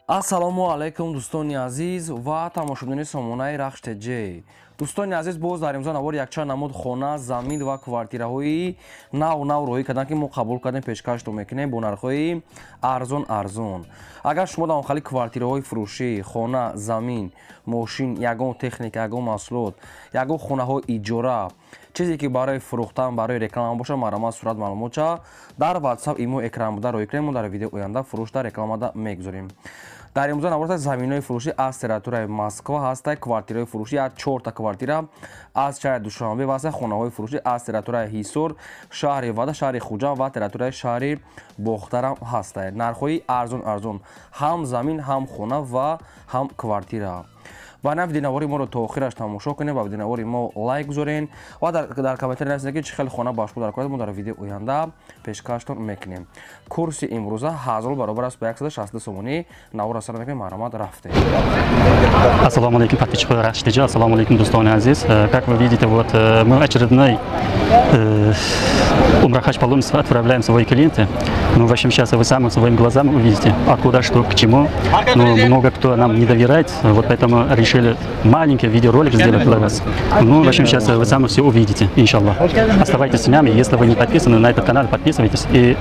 Ассалому алайкум, дӯстони азиз ва тамошобинони сомонаи Рахш ТЖ. Дӯстони азиз, боз дар имзо навор якчанд намуд хона, замин ва квартираҳои нав нав роҳӣ карданд, ки мо қабул кардем, пешкаштон мекунем бо нархҳои арзон арзон. Агар шумо дар онхали квартираҳои фурӯшӣ, хона, замин, мошин, ягон техника, ягон маҳсулот, ягон хонаҳои иҷора, чизе ки барои фурӯхтан, барои реклама бошад, марҳамат, сурат, маълумотча дар WhatsApp, имо, экран буда роҳӣ кунем, мо дар видео оянда фурӯшда, рекламада мегузорем. Дар имрӯза навор заминҳои фурӯшӣ аз территорияи Москва ҳаста, квартираҳои фурӯшӣ аз чорта квартира аз шаҳри Душанбе ва ҳаста хонаҳои фурӯшӣ аз территорияи Ҳисор, шаҳри Вада, шаҳри Хуҷанд ва территорияи шаҳри Бохтарам ҳаста. Нархҳои арзон арзон, ҳам замин, ҳам хона ва ҳам квартира. Ва на видеонавори моро то охираш тамошо кунем ва видеонавори мо лайк гузорен ва дар комментария нависед, ки чӣ хел хона ба шумо дар кор, мо дар видео оянда пешкаштон мекунем. Курси имрӯза 1000 баробар аст ба 160 сомонӣ. Навора сар мекунем, марҳамат, рафтем. Ассалому алейкум, подписчики Рахш ТЖ, ассалому алейкум, дӯстони азиз. Как вы видите, вот мы очередной Умра Хадж паломничество отправляем свои клиенты. Ну, в общем, сейчас вы сами своими глазами увидите, откуда, что, к чему. Ну, много кто нам не доверяет, вот поэтому решили маленький видеоролик сделать для вас. Ну, в общем, сейчас вы сами все увидите, иншаллах. Оставайтесь с нами, если вы не подписаны на этот канал, подписывайтесь и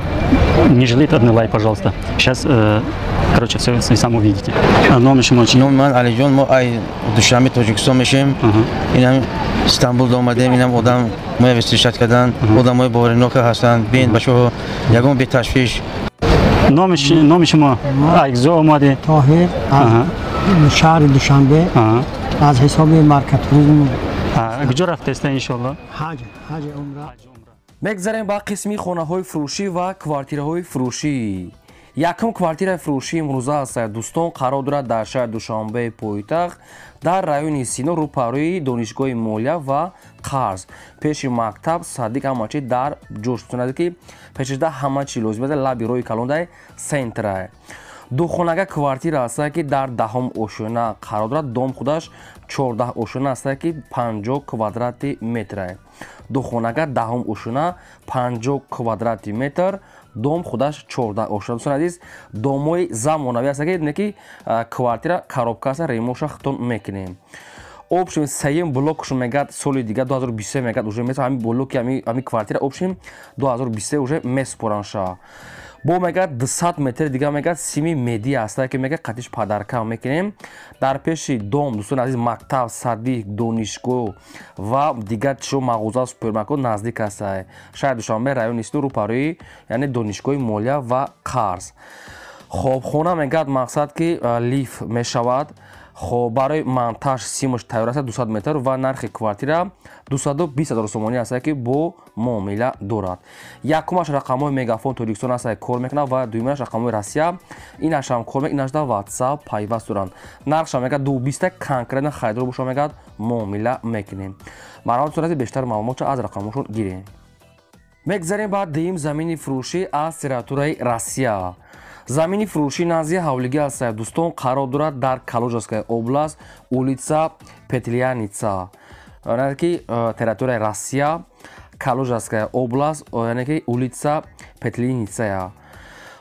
не жалейте одный лайк, пожалуйста. Сейчас, короче, все вы сами увидите. Номи шумо чӣ? Номи ман Алиҷон, мо ай Душанбе, Тоҷикистон мешем. Инам Стамбул омадем, инам одам моя встречать кардан, одамои боваринока ҳастанд. Бин, бачаҳо, ягон беташвиш. Номи шумо, ай куҷо омадӣ? Тоҳир, аз шаҳри Душанбе, аз ҳисоби Марка Туризм. Куҷо рафтеста, иншолло? Ҳаҷ, ҳаҷи умра. Мегзарем ба қисми хонаҳои фурӯшӣ ва квартираҳои фурӯшӣ. Якум квартираи фурӯшии имрӯза аст, дӯстон, қарор дорад дар шаҳри Душанбеи пойтахт, дар райони Сино, рӯпарӯи донишгоҳи молия ва қарз, пеши мактаб, садик, ҳама чи дар ҷош тунад, ки пешашда ҳама чи лозим аст, лаби роҳи калондай центрае. Духонага квартира аст, ки дар 10-ум ошёна қарор дорад. Дом худаш 14 ошёна аст, ки 50 квадрати метрае. Духонага, 10-ум ошёна, 50 квадрати метр, дом худаш 14 ошёна. Дӯстони азиз, домои замонавӣ аст, ки ки квартира коробка аст, ремонша худтон мекунем. Общем, сеюм блокшо мегад, соли дига 2023 мегад уже меса ҳами блоки, ҳами квартира, общем, 2023 уже месупоранша. Бо мегад 200 метр дига мегад сими меди аст, ки мегад қатиш подарка мекунем. Дар пеши дом, дӯстони азиз, мактаб, садик, донишгоҳ ва дигар чизо, мағоза, супермаркет наздик аст. Шаҳри Душанбе, райони Сино, рӯпарӯи, яъне, донишгоҳи молия ва қарз. Хоб, хона мегад, мақсад ки лифт мешавад. Хоб, барои монтаж симаш тайёр аст, 200 метр, ва нархи квартира 220 ҳазор сомонӣ аст, ки бо муомила дорад. Якумаш рақамҳои Мегафон Тоҷикистон аст, кор мекунад, ва дуюмаш рақамҳои Россия, инашам кор мекунад, инашда WhatsApp пайваст доранд. Нархшам мегад 220, конкретно харидор боша, мегад муомила мекунем. Марҳамат, сурати бештар маълумотча аз рақамҳошон гирем. Мегзарем ба дуюм замини фурӯшӣ аз территорияи Россия. Замини фурӯшӣ назди ҳавлигӣ аст, дӯстон, қарор дорад дар Калужская область, улица Петляница, яъне ки территорияи Россия, Калужская область, яъне ки улица Петлиницая.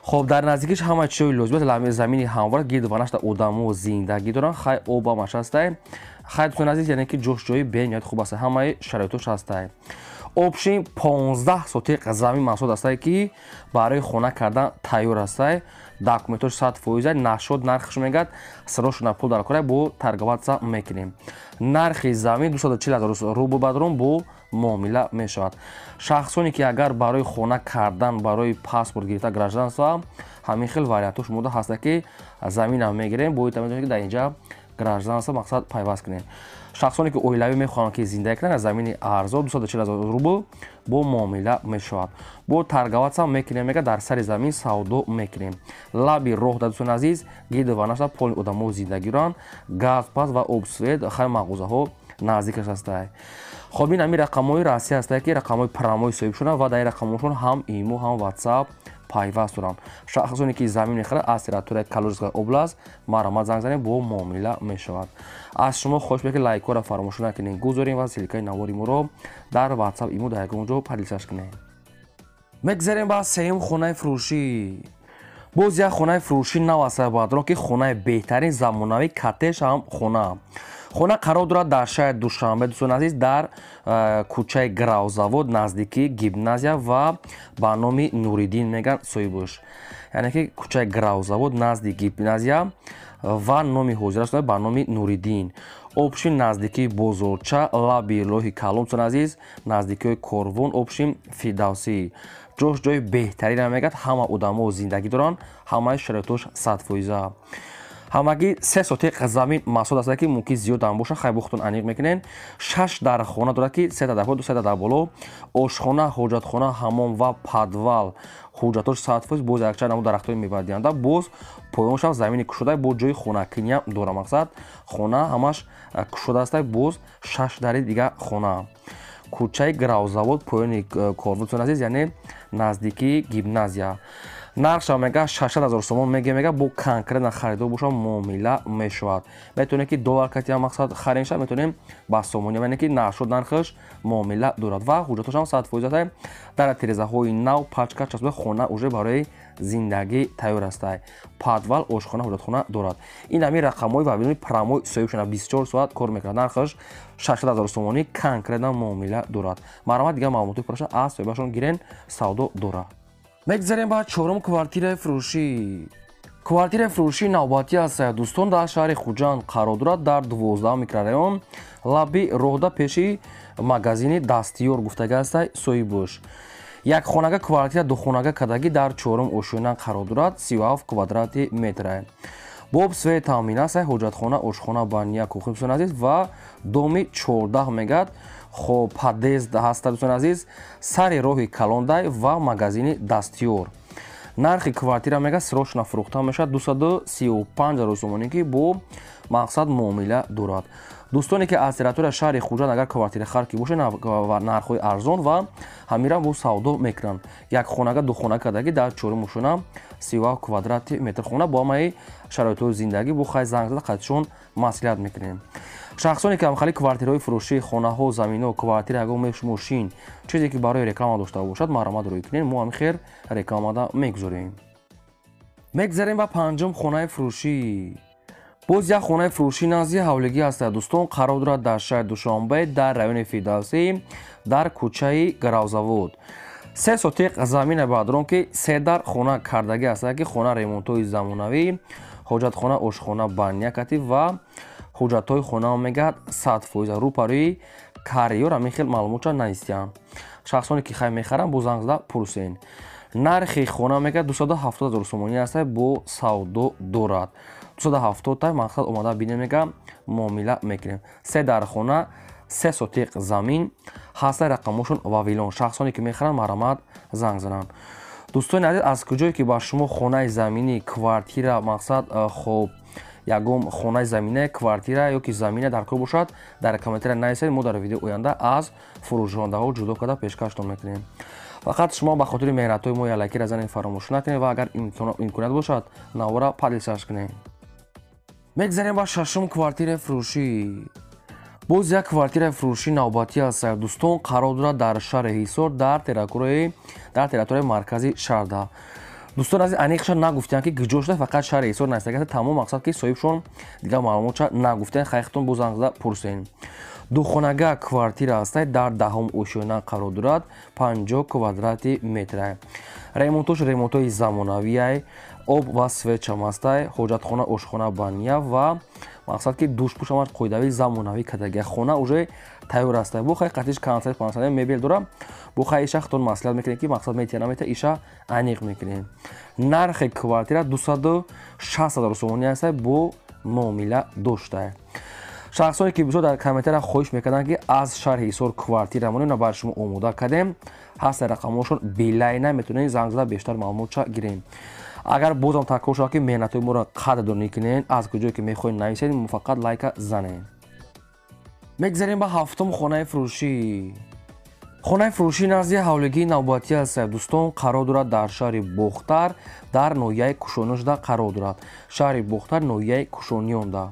Хоб, дар наздикиш ҳама чизҳои лозим аст, замини ҳамвор, гирду ванашда одамо зиндагӣ доранд, хай обамаш ҳастай. Хай, дӯстони азиз, яъне ки ҷош ҷои бениҳоят хуб аст, ҳамаи шароитош ҳастай. Общем, 15 сотиқ замин маҳсулот ҳастае, ки барои хона кардан тайёр ҳастай. Документош 100%. Нашод нархш мегад, срошна пул дар кора, бо торговаться мекунем. Нархи замин 240 ҳазор рубл бадрон, бо муомила мешавад. Шахсоне ки агар барои хона кардан, барои паспорт гирифта, гражданство, ҳамин хел вариантҳо шумода ҳаста, ки заминам мегирем, бояд ки дар инҷа гражданство, мақсад, пайваст кунем. Шахсоне ки оилавӣ мехоҳанд ки зиндагӣ кунанд, замини арзон 240 ҳазор рубл, бо муомила мешавад, бо торговаться мекунем. Мега дар сари замин савдо мекунем. Лаби роҳ да, дӯстони азиз, гирду ванашда полни одамо зиндагӣ доранд, газ пас ва об, свет, хай мағозаҳо наздикаш ҳастай. Хоб, ин ҳамин рақамҳои Россия ҳастае, ки рақамҳои прямой соҳибшона ва дар ин рақамҳошон ҳам имо, ҳам WhatsApp пайваст доранд. Шахсоне ки замин мехарад аз территорияи Калужская область, марҳамат, занг занед, бо муомила мешавад. Аз шумо хоҳиш мекунем, лайкҳоро фаромӯш накунед, гузорем ва ссылкаи навори моро дар WhatsApp, имо, дар ягон ҷо поделиться кунед. Мегзарем ба сеюм хонаи фурӯшӣ. Боз як хонаи фурӯшӣ нав аст бародарон, ки хонаи беҳтарин замонавӣ коттедж ҳам хона. Хона қарор дорад дар шаҳри Душанбе, дӯстони азиз, дар кӯчаи Гравзавод, наздикии гимназия ва ба номи Нуриддин мегӯянд соҳибаш. Яъне ки кӯчаи Гравзавод назди гимназия ва номи ҳозираш ба номи Нуриддин. Общим наздикии бозорча, лаби роҳи калон, дӯстони азиз, наздикиҳои Корвон, общим Фирдавсӣ. Ҷош ҷои беҳтарин мегӯяд, ҳама одамо зиндагӣ доранд, ҳамаи шароитош 100%. Ҳамагӣ 3 сотиқ замин масоҳат аст, ки мумкин зиёдам бошад, хай бохтон аниқ мекунен. 6 дар хона дорад, ки 3 дар поён, 3 дар боло. Ошхона, ҳоҷатхона, ҳаммом ва подвал. Ҳуҷҷатош 100%, боз якчанд намуд дарахтҳои мевадиҳанда, боз поён шав замини кушода, боз ҷои хонакиниам дорад. Мақсад хона ҳамаш кушода аст, боз 6 дари дига хона. Кӯчаи Гравзавод, поёни Корвон, азиз, яъне наздикии гимназия. Нархша мега 600 000 сомон мега, бо конкретно харидор боша муомила мешавад. Метавонем ки доллар кати мақсад харем ша, метавонем ба сомонӣ, яъне ки нархшо нархаш муомила дорад ва ҳуҷҷатош ҳам 100% аст. Дар тирезаҳои нав пачка часпида, хона уже барои зиндагӣ тайёр аст. Подвал, ошхона, ҳуҷҷатхона дорад. Ин ҳамин рақамҳои ва бидуни прямой соҳибшона 24 соат кор мекунад. Нархаш 600 000 сомонӣ конкретно муомила дорад. Марҳамат, дигар маълумоти пурраша аз соҳибашон гирен, савдо дорад. Мегзарем ба чорум квартираи фурӯшӣ. Квартираи фурӯшии навбатӣ аст, дӯстон, дар шаҳри Хуҷанд қарор дорад, дар 12 микрорайон, лаби роҳда, пеши магазини Дастиёр гуфтага аст соҳибаш. Як хонага квартира духонага кардагӣ дар чорум ошёна қарор дорад, 37 квадрати метра. Боб свет таъмин аст, ҳоҷатхона, ошхона, баня, кухня, дӯстони азиз, ва доми 14 мегӯяд. Хоб подъезд ҳаст, дӯстони азиз, сари роҳи Калондай ва магазини Дастиёр. Нархи квартира мега срочно фурӯхта мешавад 235 000 сомонӣ, ки бо мақсад муомила дорад. Дӯстоне ки аз территорияи шаҳри Хуҷанд агар квартира хар ки бошед ва нархҳои арзон ва ҳамира бо савдо мекунанд. Як хонага духона кардагӣ дар чорум ошёна 37 квадрати метр хона бо ҳамаи шароитҳои зиндагӣ, бо хай занг зада қатишон маслиҳат мекунем. Шахсоне ки ҳамхали квартираҳои фурӯшӣ, хонаҳо, заминҳо, квартира, ягон мошин, чизе ки барои реклама дошта бошад, марҳамат рӯй кунед, мо ҳамин хел рекламада мегузорем. Мегзарем ба панҷум хонаи фурӯшӣ. Боз як хонаи фурӯшӣ назди ҳавлигӣ аст, дӯстон, қарор дорад дар шаҳри Душанбе, дар райони Фирдавсӣ, дар кӯчаи Гравзавод. 3 сотиқ замина бародарон, ки 3 дар хона кардагӣ аст, ки хона ремонтҳои замонавӣ, ҳоҷатхона, ошхона, баня кати ва ҳуҷҷатҳои хона мегӯяд 100% рӯпарӯи карьер, ҳамин хел маълумотша навистиям. Шахсоне ки хай мехаранд, бо занг зада пурсен. Нархи хона мегӯяд 270 000 сомонӣ аст, бо савдо дорад. 270 та мақсад омада бинем, мега муомила мекунем. 3 дар хона, 3 сотиқ замин, ҳаста рақамошон Вавилон. Шахсоне ки мехаранд, марҳамат занг зананд. Дӯстони азиз, аз куҷое ки ба шумо хонаи заминӣ, квартира, мақсад хоб ягон хонаи замина, квартира ё ки замина дар кор бошад, дар комментария нависед, мо дар видео оянда аз фурӯшондаҳо ҷудо карда пешкаштон мекунем. Фақат шумо ба хотири меҳнатҳои мо ялакира занед фаромӯш накунед ва агар имконият бошад, навора поделиться кунед. Мегзарем ба шашум квартираи фурӯшӣ. Боз як квартираи фурӯшии навбатӣ аст, дӯстон, қарор дорад дар шаҳри Ҳисор, дар территорияи маркази шаҳрда. Дӯстон азиз, аниқша нагуфтиям ки куҷо шуда, фақат шаҳри Ҳисор наистагиаст, тамом мақсад ки соҳибшон дигар маълумотша нагуфтиям, хайхтон боз занг зада пурсен. Духонага квартира аст, дар 10 ошёна қарор дорад, 50 квадрати метра. Ремонтош ремонтҳои замонавиай, об ва свет чам аст, ҳоҷатхона, ошхона, баня ва мақсад ки душпӯш ҳамаш қоидави замонавӣ кардагия. Хона уже тайёр аст. Бо хай қатиш консерт пансане мебел дора. Бо хай иша худтон маслиҳат мекунем ки мақсад метия наметия, иша аниқ мекунем. Нархи квартира 260 000 сомонӣ аст, бо муомила дошта. Шахсоне ки бисёр дар комментария хоҳиш мекарданд ки аз шаҳри Ҳисор квартира монем, на бар шумо омода кардем. Ҳаста рақамҳошон билайна, метавонед занг зада бештар маълумотша гирем. Агар бозам такрор шавад ки меҳнатҳои моро қадрдонӣ кунед, аз куҷое ки мехоҳед нависед, мо фақат лайка занед. Мегзарем ба ҳафтум хонаи фурӯшӣ. Хонаи фурӯшӣ назди ҳавлигии навбатӣ аст, дӯстон, қарор дорад дар шаҳри Бохтар, дар ноҳияи Кушониёнда қарор дорад. Шаҳри Бохтар, ноҳияи Кушониёнда.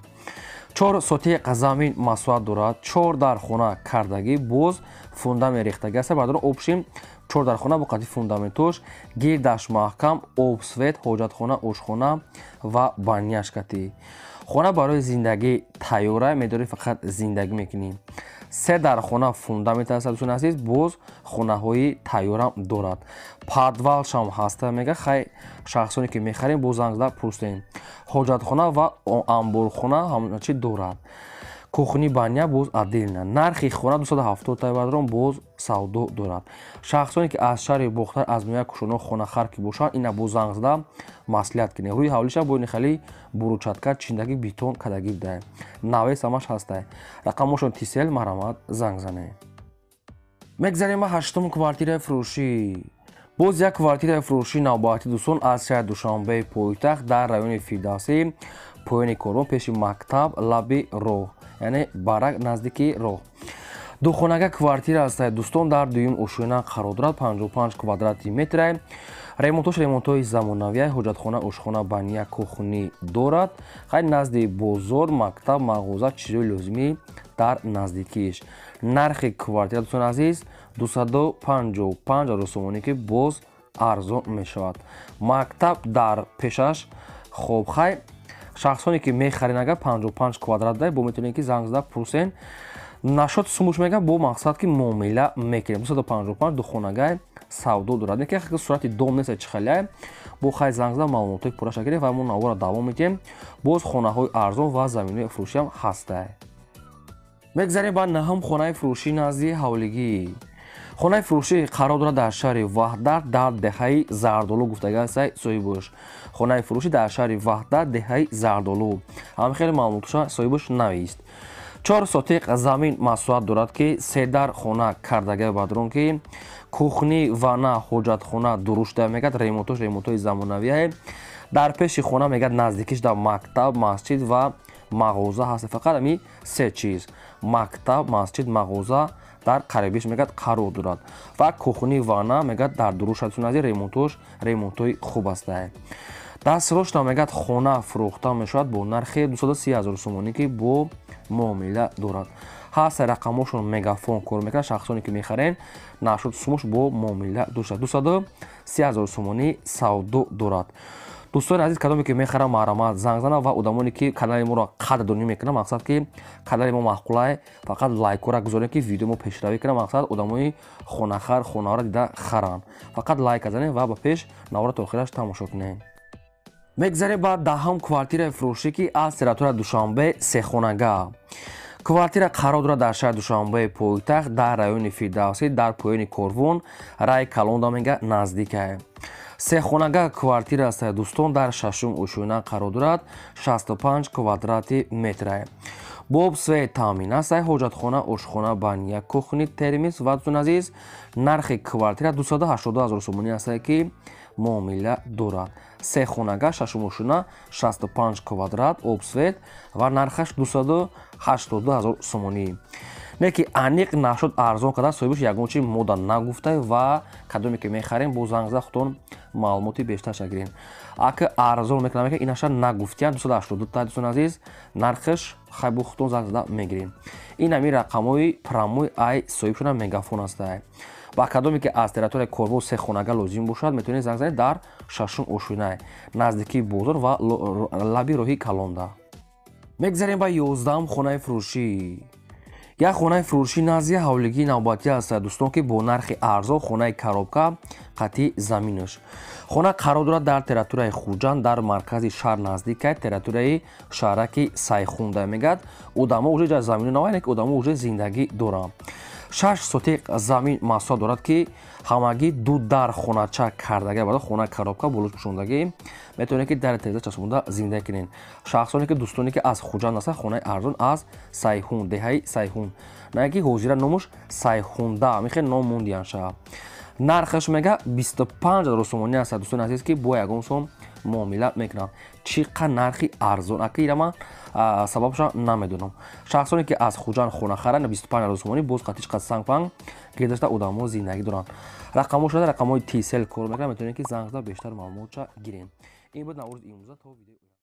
4 сотиқ замин масоҳат дорад, 4 дар хона кардагӣ, боз фундамент рехтагӣ аст. Баъдро общим 4 дархона бо қати фундаментош, гирдаш маҳкам, об, свет, ҳоҷатхона, ошхона ва баняш кати. Хона барои зиндагӣ тайёра, медорӣ фақат зиндагӣ мекунӣ. 3 дархона фундамент аст дӯстони азиз, боз хонаҳои тайёрам дорад. Подвалшам ҳаста мега, хай шахсоне ки мехарем боз занг зада пурсем. Ҳоҷатхона ва амборхона ҳамчи дорад. Кухни баня боз отдельно. Нархи хона 270 тайвадрон боз савдо дорад. Шахсоне ки аз шаҳри Бохтар, аз ноҳияи Кушоно хонахар ки бошанд, ина боз занг зада маслиҳат кунед. Рӯи ҳавлиша бо хали буручатка чиндаги бетон кадаги будай. Навес ҳамаш ҳастай. Рақамошон Тисел, марҳамат занг занед. Мегзарем ба 8-ум квартираи фурӯшӣ. Боз як квартираи фурӯшӣ навбатӣ дӯстон аз шаҳри Душанбе пойтахт дар райони Фирдавсӣ, поёни корвон, пеши мактаб, лаби роҳ, яъне барак наздики роҳ. Духонага квартира аст дӯстон, дар дуюм ошёна қарор дорад, 55 квадрати метра. Ремонтош ремонтҳои замонавия, ҳоҷатхона, ошхона, баня, кухни дорад. Хай назди бозор, мактаб, мағоза, чизҳои лозимӣ дар наздикиш. Нархи квартира дӯстони азиз 255 ҳазор сомонӣ ки боз арзон мешавад. Мактаб дар пешаш. Хоб, хай шахсоне ки мехарен агар 55 квадрат дай, бо метавонед ки занг зада пурсен. Нашод сумуш мега бо мақсад ки муомила мекунем. 255 духонагай савдо дорад. Не ки сурати дом нест чи хеле, бо хай занг зада маълумотҳои пурраша гирем ва мо навора давом медиҳем. Боз хонаҳои арзон ва заминҳои фурӯшиам ҳастай. Мегзарем ба 9-ум хонаи фурӯшӣ назди ҳавлигӣ. Хонаи фурӯшӣ қарор дорад дар шаҳри Ваҳдат, дар деҳаи Зардолу гуфтага ҳастай соҳибаш. Хонаи фурӯшӣ дар шаҳри Ваҳдат, деҳаи Зардолу. Ҳам хеле маълумотша соҳибаш навист. 4 сотиқ замин масоҳат дорад ки 3 дар хона кардага бадрон ки кухни, вана, ҳоҷатхона дурушта мегад, ремонтош ремонтҳои замонавия. Дар пеши хона мегад наздикиш дар мактаб, масҷид ва мағоза ҳаст. Фақат ҳамин 3 чиз: мактаб, масҷид, мағоза дар қарибиш мегад қарор дорад. Ва кухни, вана мегад дар дуруш аст, ремонтош ремонтҳои хуб ҳастанд. Дастрошта мегад хона фурӯхта мешавад бо нархи 230 ҳазор сомонӣ ки бо муомила дорад. Ҳаст рақамошон мегафон кор мекунад, шахсоне ки мехарен нашуд сумуш бо муомила дошта. 230 ҳазор сомонӣ савдо дорад. Дӯстони азиз, кадоме ки мехарам марҳамат занг занад ва одамоне ки канали моро қадрдонӣ мекунанд, мақсад ки канали мо маъқулай, фақат лайкҳоро гузорем ки видео мо пешравӣ кунад, мақсад одамои хонахар хонаҳоро дида харанд. Фақат лайк занед ва ба пеш навора то охираш тамошо кунед. Мегзарем ба 10-ум квартираи фурӯшӣ ки аз территорияи Душанбе сехонага. Квартира қарор дорад дар шаҳри Душанбе пойтахт, дар райони Фирдавсӣ, дар поёни корвон, рай калонда мега наздикае. Сехонага квартира аст дӯстон, дар 6-ум ошёна қарор дорад, 65 квадрати метра. Бо свет таъмин аст, ҳоҷатхона, ошхона, баня, кухни, термис ва дӯстони азиз, нархи квартира 282 ҳазор сомонӣ аст ки муомила дорад. Сехонага, 6-ум ошёна, 65 квадрат, обсвет ва нархаш 282 ҳазор сомонӣ. Не ки аниқ нашуд арзон карда, соҳибаш ягон чи мода нагуфта ва кадоме ки мехарем бо занг зада худтон маълумоти бештарша гирем. Ака арзон мекунам, инаша нагуфтиян 282 та дӯстони азиз, нархаш хай бо худтон занг зада мегирем. Ин ҳамин рақамҳои прамои ай соҳибшона мегафон астае. Ба кадоме ки аз территорияи корвон се хонага лозим бошад, метавонед занг занед дар 6-ум ошёна, наздикии бозор ва лаби роҳи калонда. Мегзарем ба 11-ум хонаи фурӯшӣ. Як хонаи фурӯшӣ назди ҳавлигии навбатӣ аст дӯстон ки бо нархи арзон хонаи коробка қатъи заминаш. Хона қарор дорад дар территорияи Хуҷанд, дар маркази шаҳр наздикай, территорияи шаҳраки Сайхунда мегад. Одамо уже ҷа замину навай, ки одамо уже зиндагӣ доранд. 6 сотиқ замин масоҳат дорад ки ҳамагӣ 2 дар хонача кардага, баъд хона коробка болош пӯшондагӣ, метавонед ки дар тереза часпонда зиндагӣ кунед. Шахсоне ки дӯстоне ки аз Хуҷанд ҳастанд, хонаи арзон аз Сайҳун, деҳаи Сайҳун, на ки ҳозира номуш Сайҳунда, мехе ном мондиян шаҳр. Нархаш мега 25 ҳазор сомонӣ аст дӯстони азиз ки бо ягон сом муомила мекунанд. Чӣ қадр нархи арзон, ака ира ман сабабша намедонам. Шахсоне ки аз Хуҷанд хона харанд, 25 ҳазор сомонӣ боз қатиш қад сангпанг гирдашта одамо зиндагӣ доранд. Рақамҳо шуда рақамҳои Тисел кор мекунанд, метавонед ки занг зада бештар маълумотша гирем. Ин буд наврӯзи имрӯза то видео.